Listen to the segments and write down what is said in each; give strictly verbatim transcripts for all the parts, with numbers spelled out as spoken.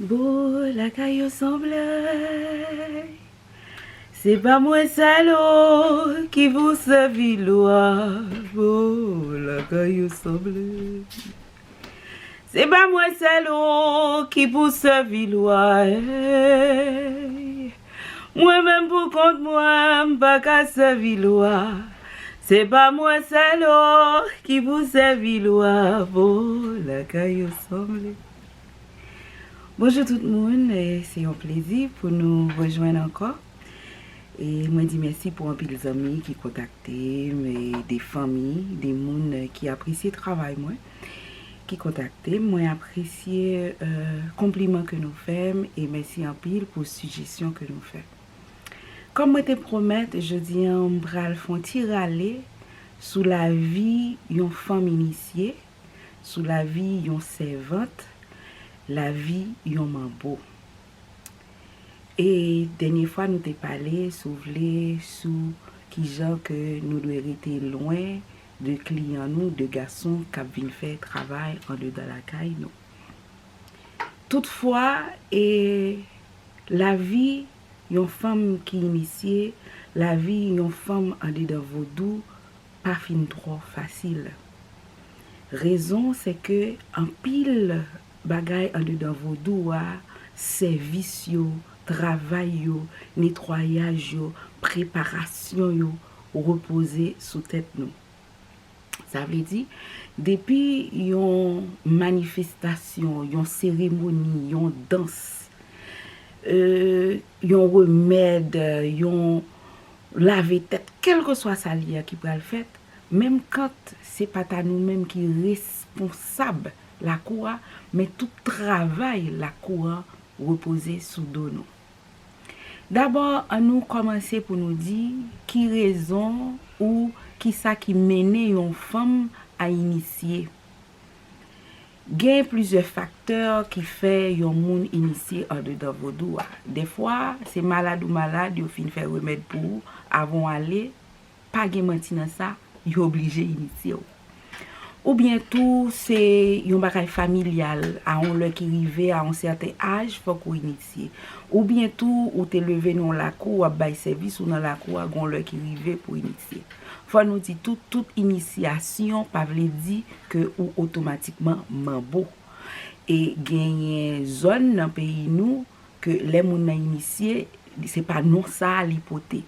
Bo lakay yo sanble. Se pa mwen sèl o ki pou sèvi lwa. Bo lakay yo sanble. Se pa mwen sèl o ki pou sèvi lwa. Ey. Mwen menm pou kont mwen, m pa ka sèvi lwa. Se pa mwen sèl o ki pou sèvi lwa. Bo lakay yo sanble. Bonjou tout moun, e se yon plezi pou nou rejwenn ankò. E mwen di mèsi pou anpil zanmi ki kontakte m, e de fanmi, de moun ki apresye travay mwen, ki kontakte m. Mwen apresye, e, konpliman ke nou fè m, e mèsi anpil pou sijesyon ke nou fè. Kòm mwen te pwomèt, jodi a m pral fè yon ti rale sou lavi yon fanm inisye, sou lavi yon sèvant, lavi yon manbo. E dènye fwa nou te pale, si w vle, sou kijan ke nou dwe rete lwen de kliyan nou, de gason k ap vin fè travay andedan lakay nou. Toutfwa, e lavi yon fanm ki inisye, lavi yon fanm andedan vodou pa fin twò fasil. Rezon, se ke anpil bagay andedan vodou a, sèvis yo, travay yo, netwayaj yo, preparasyon yo, repoze sou tèt nou. Sa vle di, depi yon manifestasyon, yon seremoni, yon dans, e, yon remèd, yon lave tèt, kèlkeswa sa l ye a ki pral fèt, menm kan se pa ta nou menm ki responsab lakou a, men tout travay lakou a repoze sou do nou. Dabò, annou kòmanse pou nou di ki rezon ou kisa ki mennen yon fanm a inisye. Gen plizyè faktè ki fè yon moun inisye andedan vodou a. Dèfwa, se malad ou malad, yo fin fè remèd pou ou, avan w ale, pa gen manti nan sa, yo oblije inisye w. Oubyen tou, se yon bagay familyal, a yon lè ki rive, a yon sèten aj, fòk ou inisye. Oubyen tou, ou te leve nan yon lakou, w ap bay sèvis ou nan lakou a, gen yon lè ki rive pou inisye. Fò nou di tou, tout inisyasyon pa vle di ke ou otomatikman manbo. E genyen zòn nan peyi nou ke lè moun nan inisye, se pa non sa a li pote.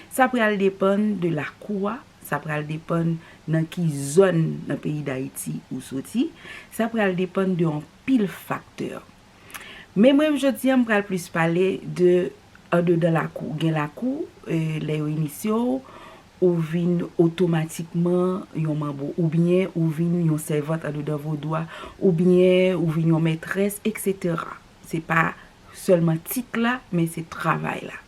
Sa pral depann de lakou a, sa pral depann nan ki zòn nan peyi Dayiti ou soti, sa pral depann de anpil faktè. Men mwen, jodi a, m pral plis pale de andedan lakou. Gen lakou, e, lè yo inisye w, ou vin otomatikman yon manbo, oubyen ou vin yon sèvant andedan vodou a, oubyen ou vin yon mètrès, etsetera. Se pa sèlman tit la, men se travay la.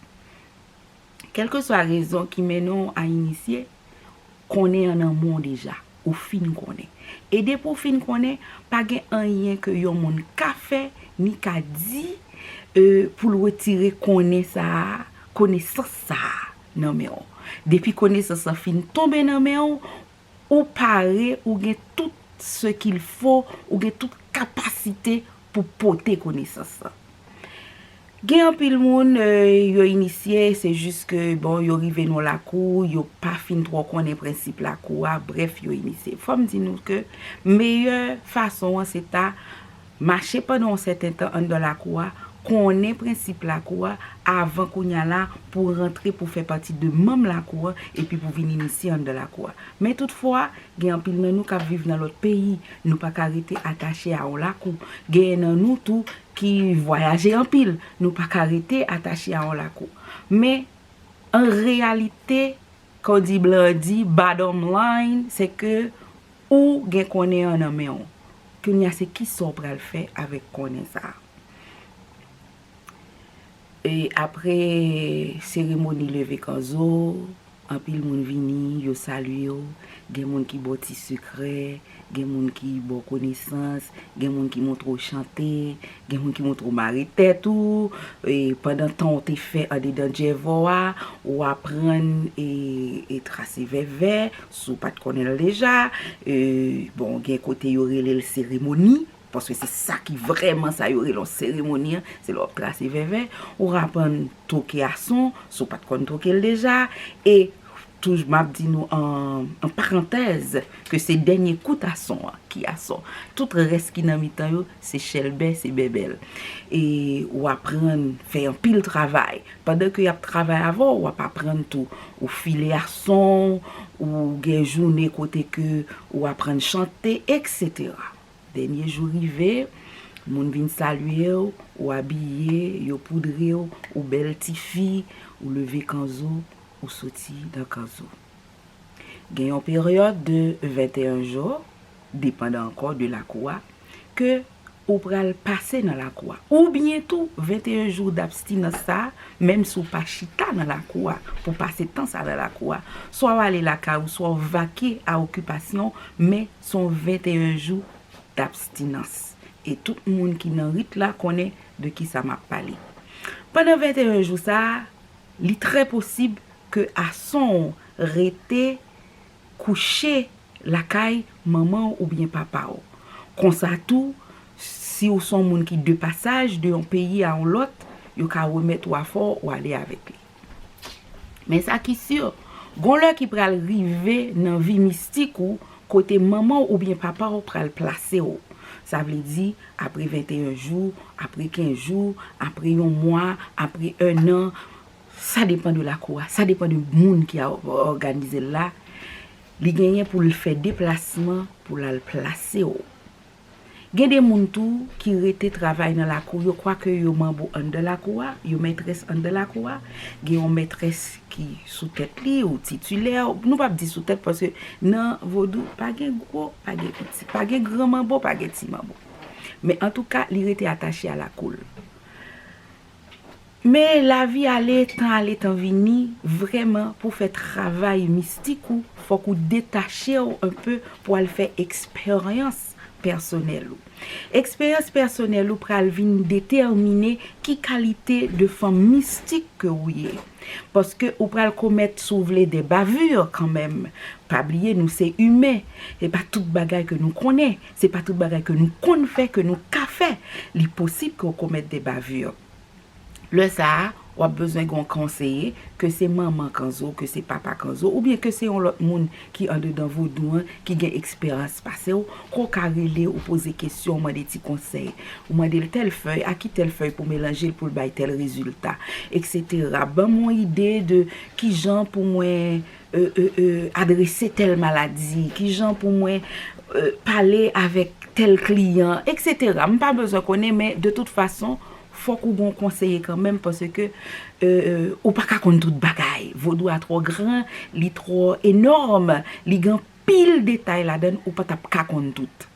Kèlkeswa rezon ki mennen w a inisye, konnen an amon deja, ou fin konnen. E depi w fin konnen, pa gen anyen ke yon moun ka fè, ni ka di, e, pou l retire konnen sa a, konesans sa a nan men w. Depi konesans lan fin tonbe nan men w, ou pare, ou gen tout ce qu'il faut, ou gen tout kapasite pou pote konesans lan. Gen anpil moun, e, yo inisye, se jis ke, bon, yo rive nan lakou, yo pa fin twò konnen prensip lakou a, brèf, yo inisye. Fò m di nou ke meyè fason an, se ta mache pandan yon sèten tan anndan lakou a, konnen prensip lakou a, avan kounye a la, pou rantre, pou fè pati de manm lakou a, epi pou vin inisye anndan lakou a. Men toutfwa, gen anpil nan nou k ap viv nan lòt peyi, nou pa ka rete atache a yon lakou. Genyen nan nou tou ki vwayaje anpil, nou pa ka rete atache a yon lakou. Men, an reyalite, kon di blan di, bottom line, se ke ou gen konnen an nan men w. Kounye a, se kisa w pral fè avèk konnen sa a? E apre seremoni leve kanzo, anpil moun vini, yo salye w. Gen moun ki ba w ti sekrè, gen moun ki ba w konesans, gen moun ki montre w chante, gen moun ki montre w mare tèt ou. E pandan tan w te fè andedan djèvò a, ou aprann e, e trase vèvè, si w pa t konnen l deja. E, bon, gen kote yo rele l seremoni. Paske se sa ki vrèman sa yo rele yon seremoni an, se lè w ap trase vèvè, ou aprann twoke ason, si w pa t konn twoke l deja, e touj, m ap di nou an, an parantèz, ke se dènye kout ason an ki ason. Tout rès ki nan mitan yo, se chèlbè, se bèbèl. E ou aprann fè anpil travay. Pandan ke y ap travay avè w, w ap aprann tou. Ou file ason, ou gen jounen kote ke ou aprann chante, etsetera. Dènye jou rive, moun vin salye w, ou abiye, yo poudre w, ou bèl tifi, ou leve kanzo, ou soti nan kanzo. Gen yon peryòd de venteyen jou, depandan ankò de lakou a, ke ou pral pase nan lakou a. Oubyen tou, venteyen jou dabstinans sa a, menm si w pa chita nan lakou a, pou pase tan sa nan lakou a, swa w ale lakay ou, swa w vake a okipasyon, men se yon venteyen jou dabstinans. E tout moun ki nan rit la konnen de kisa m ap pale. Pandan venteyen jou sa a, li trè posib ke ason w rete kouche lakay manman w oubyen papa w. Konsa tou, si w se yon moun ki de pasaj de yon peyi a yon lòt, yo ka remèt w afè w, w ale avèk li. Men sa ki si, gon lè ki pral rive nan vi mistik ou, kote manman w oubyen papa w pral plase w. Sa vle di, apre venteyen jou, apre kenz jou, apre yon mwa, apre ennan, sa depann de lakou a, sa depann de moun ki a òganize l la. Li genyen pou l fè deplasman pou l al plase w. Gen de moun tou ki rete travay nan lakou, yo kwake yo manbo anndan lakou a, yo mètrès anndan lakou a. Gen yon mètrès ki sou tèt li, ou titilè, nou p ap di sou tèt, paske nan vodou, pa gen gwo, pa gen piti, pa gen gran manbo, pa gen ti manbo. Men antouka, li rete atache a lakou l. Men lavi ale, tan ale, tan vini, vrèman, pou fè travay mistik ou, fòk ou detache w enpe pou al fè eksperyans pèsonèl ou. Eksperyans pèsonèl ou pral vin detèmine ki kalite de fanm mistik ke ou ye. Paske ou pral komèt, si w vle, de bavure kanmenm. Pa bliye, nou se imen. Se pa tout bagay ke nou konnen. Se pa tout bagay ke nou konn fè, ke nou ka fè. Li posib ke w komèt de bavure. Lè sa a, w ap bezwen gen yon konseye, ke se manman kanzo, ke se papa kanzo, oubyen ke se yon lòt moun ki andedan vodou an, ki gen eksperyans pase w, ke w ka rele, ou poze kesyon, ou mande ti konsèy. Ou mande l tèl fèy, a ki tèl fèy pou melanje l pou l bay tèl rezilta, etsetera. Ban m yon ide de kijan pou mwen, e, e, e, adrese tèl maladi, kijan pou mwen, e, pale avèk tèl kliyan, etsetera. M pa bezwen konnen, men de tout fason, fòk ou gen yon konseye kanmenm, paske, e, e, ou pa ka konn tout bagay. Vodou a twò gran, li twò enòm, li gen anpil detay ladan l, ou pa t ap ka konn tout.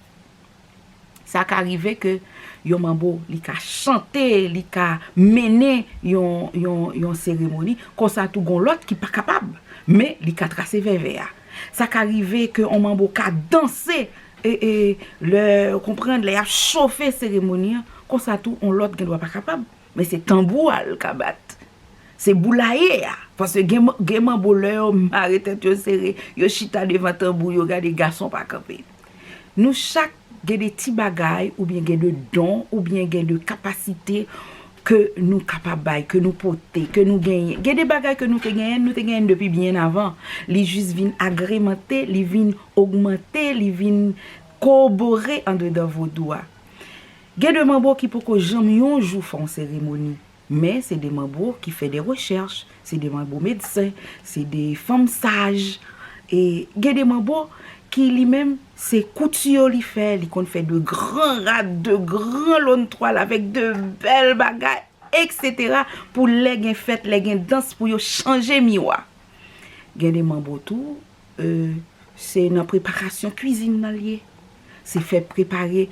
Sa ka rive ke yon manbo, li ka chante, li ka mennen yon, yon, yon seremoni, konsa tou gon lòt ki pa kapab, men li ka trase vèvè a. Sa ka rive ke yon manbo ka danse, e, e, lè, ou konprann, lè y ap chofe seremoni an, konsa tou yon lòt gen dwa pa kapab, men se tanbou a l ka bat. Se boulaye a. Paske gen, gen manbo lè yo mare tèt yo sere, yo chita devan tanbou, yo gade gason pa kanpe. Nou chak gen de ti bagay, oubyen gen de don, oubyen gen de kapasite ke nou kapab bay, ke nou pote, ke nou genyen. Gen de bagay ke nou te genyen, nou te genyen depi byen avan. Li jis vin agremante, li vin ogmante, li vin kowobore andedan vodou a. Gen de manbo ki poko janm yon jou fè yon seremoni. Men se de manbo ki fè de rechèch, se de manbo medsen, se de fanm saj. E gen de manbo ki li menm, se kouti yo li fè, li konn fè de gran rad, de gran lòn twal avèk de bèl bagay, etsetera. Pou lè gen fèt, lè gen dans, pou yo chanje miwa. Gen de manbo tou, e, se nan preparasyon kwizin nan l ye. Se fè prepare,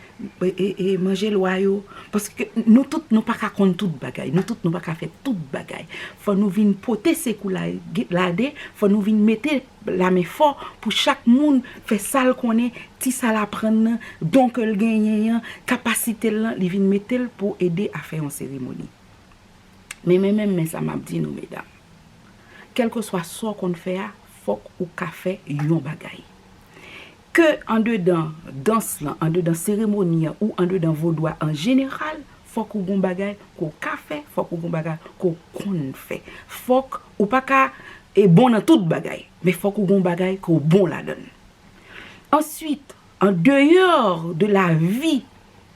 e, e, e, manje lwa yo. Paske nou tout, nou pa ka konn tout bagay. Nou tout, nou pa ka fè tout bagay. Fò nou vin pote sekou la, lade, fò nou vin mete lamen fò pou chak moun fè sa l konnen, ti sa l aprann nan, don ke l genyen an, kapasite l lan, li vin mete l pou ede a fè yon seremoni. Men, men, men, men sa m ap di nou, medam. Kèlkeswa sa w konn fè a, fòk ou ka fè yon bagay. ke andedan dans lan, andedan seremoni an ou andedan vodou a an jeneral, fòk ou gon bagay ke w ka fè, fòk ou gon bagay ke w konn fè. Fòk ou pa ka e bon nan tout bagay, men fòk ou gon bagay ke w bon ladan l. Answit, an deyò de lavi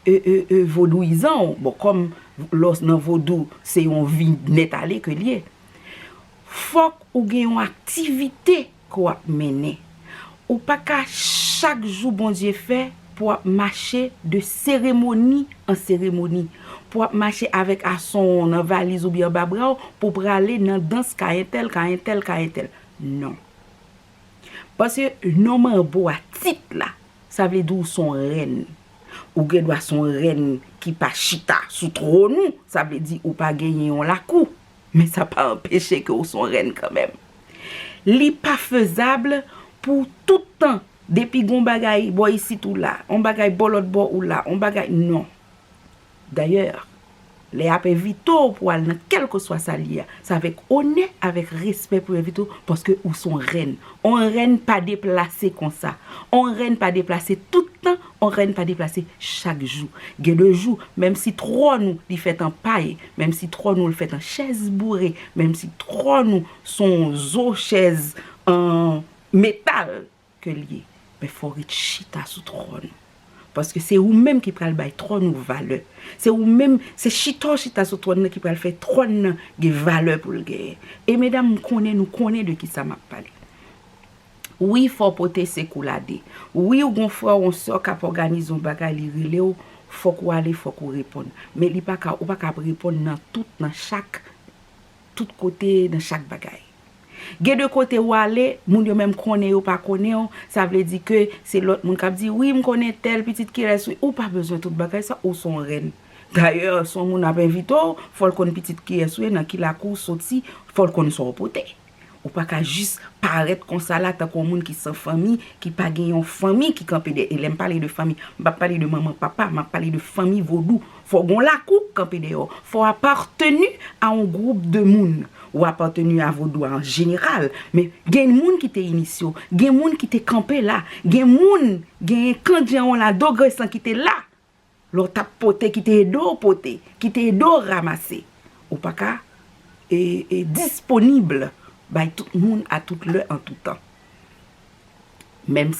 e, e, e, vodouyizan w, bon, kòm lòs nan vodou, se yon vi nèt ale ke l ye, fòk ou gen yon aktivite ke w ap mennen. Ou pa ka chak jou Bondye fè pou w ap mache de seremoni an seremoni, pou w ap mache avèk ason w nan valiz oubyen anba bra w, pou w prale nan dans kay entèl, kay entèl, kay entèl. Non. Paske non manbo a tit la, sa vle di w se yon rèn. Ou gen dwa se yon rèn ki pa chita sou twòn ou, sa vle di ou pa genyen yon lakou. Men sa pa anpeche ke w se yon rèn kanmenm. Li pa fezab pou tout tan, depi gon bagay bò isit ou la, on bagay bò lòt bò ou la, on bagay, non. Dayè, lè y ap envite w pou al nan kèlkeswa sa l ye a, se avèk onè, avèk respè pou yo envite w, paske ou se yon rèn. On rèn pa deplase konsa. On rèn pa deplase tout tan, on rèn pa deplase chak jou. Gen de jou, menm si twòn ou li fèt an pay, menm si twòn ou li fèt an chèz boure, menm si twòn ou se yon zo chèz an metal ke l ye, men fò w ret chita sou twòn ou. Paske se ou menm ki pral bay twòn ou valè. Se ou menm, se chita w chita sou twòn nan ki pral fè twòn nan gen valè pou l genyen. E medam, m konnen nou konnen de kisa m ap pale. Wi, fò w pote sekou lade. Wi, ou gon frè w, yon sè w k ap òganize yon bagay, li rele w, fòk ou ale, fòk ou reponn. Men li pa ka, ou pa ka ap reponn nan tout, nan chak, tout kote, nan chak bagay. Gen de kote w ale, moun yo menm konnen yo pa konnen w, sa vle di ke se lòt moun k ap di, wi, m konnen tèl pitit kiyès, wi, ou pa bezwen tout bagay sa, ou se yon rèn. Dayè, si yon moun ap envite w, fò l konn pitit kiyès ou ye, nan ki lakou w soti, fò l konn sa w pote. Ou pa ka jis parèt konsa la tankou yon moun ki san fanmi, ki pa gen yon fanmi ki kanpe dèyè. E lè m pale de fanmi, m p ap pale de manman, papa, m ap pale de fanmi vodou. Fò w gon lakou k kanpe dèyè w. Fò w apateni a yon gwoup de moun. Ou apateni a vodou a an jeneral, men gen moun ki te inisye w, gen moun ki te kanpe la, gen moun, gen kandjan w la, dogre san ki te la. Lè w t ap pote, ki te ede w pote, ki te ede w ranmase. Ou pa ka e, e disponib bay tout moun a tout lè, an tout tan. Menm